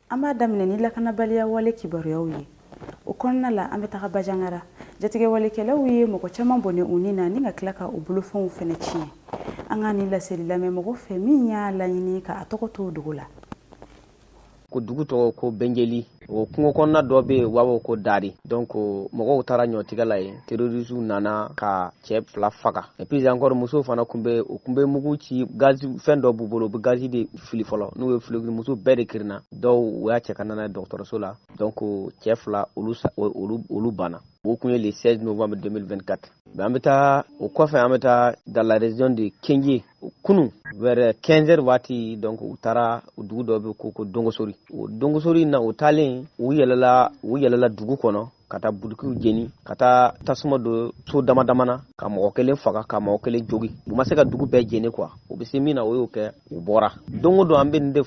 An b'a daminɛ ni lakanabaliya wale kibaruyaw ye. O kɔnɔna la, an bɛ taga Bajangara. Jatigɛwalekɛlaw ye mɔgɔ caman bɔnɛ u ni na ni ka tila ka u bolofɛnw fɛnɛ tiɲɛ. An ka nin laseli lamɛn mɔgɔ fɛ min y'a laɲini ka a tɔgɔ to dogo la. Ko dugu tɔgɔ ko Benjeli. O kungo kɔnɔna dɔ bɛ yen, u b'a fɔ ko Dari. Donc mɔgɔw taara ɲɔtigɛ la yen, terroristes nana ka cɛ fila faga. Et puis encore, musow fana kun bɛ, u kun bɛ mugu ci, gazi fɛn dɔ b'u bolo, u bɛ gazi de fili fɔlɔ. N'u ye fili, muso bɛɛ de kirinna. Dɔw u y'a cɛ ka na n'a ye dɔgɔtɔrɔso la. Donc cɛ fila, olu banna. O kun ye le 16 novembre 2024. Mais an bɛ taa o kɔfɛ, an bɛ taa dans la région de Kenje kunu vers 15 heures waati. Donc u taara dugu dɔ bɛ ko Dongosori. O Dongosori na, o taalen, u yɛlɛla dugu kɔnɔ ka taa butikiw jeni, ka taa tasuma don so dama dama na, ka mɔgɔ kelen faga, ka mɔgɔ kelen jogi. U ma se ka dugu bɛɛ jeni quoi. U bɛ se min na, o y'o kɛ, u bɔra. Don o don an bɛ nin de fɔ.